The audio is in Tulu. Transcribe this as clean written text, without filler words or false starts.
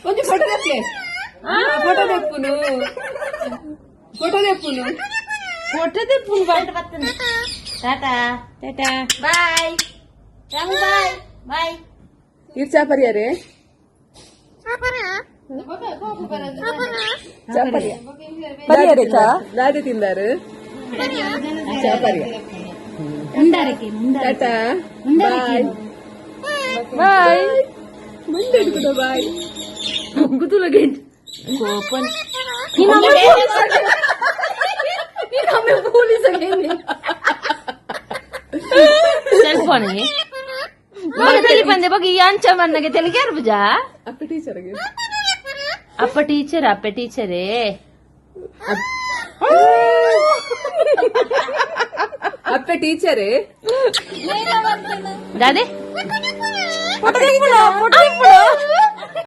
ಒಂಜಿ ಫೋಟೋ ದೆಪ್ಲೆ, ಫೋಟೋ ದೆಪ್ಪುನು, ಫೋಟೋ ದೆಪ್ಪುನು. ಫೋಟೋ ದೆಪ್ಪುನು. Tata. Tata. Bye Ramu, bye bye. ಇರ್ ಚಾ ಪರಿಯಾರೆ, ಚಾ ಪರಿಯ ಪರಿಯಾರೆ. ಚಾ ದಾದೆ ತಿಂದಾರು? ಚಾ ಪರಿಯ. ಮುಂದಾರಕ್ಕೆ. ಟಾಟಾ, ಬಾಯ್. ಬಾಯ್. ಮುಂದೆ ಹಿಡ್ಕೊಡು, ಬಾಯ್. ಕುತುಲಗೆ ಕೋಪನ್. ನೀನು ಒಮ್ಮೆ ಪೊಲೀಸ್. ಸೆಲ್ ಫೋನ್ ಮಗ ತೆಲಿ ಬಂದೆ ಬಗ ಈ ಅಂಚ ಮನ್ನಗೆ ತೆಲಿಗೆ ಅರ್ಬುಜಾ. ಅಪ್ಪ ಟೀಚರ್ಗೆ. ಅಪ್ಪ ಟೀಚರ್, ಅಪ್ಪ ಟೀಚರೇ. ಅಪ್ಪ ಟೀಚರೇ. ದಾದೆ, ಫೋಟೋ ತೆಗಿಬಿಡು, ಫೋಟೋ ತೆಗಿಬಿಡು.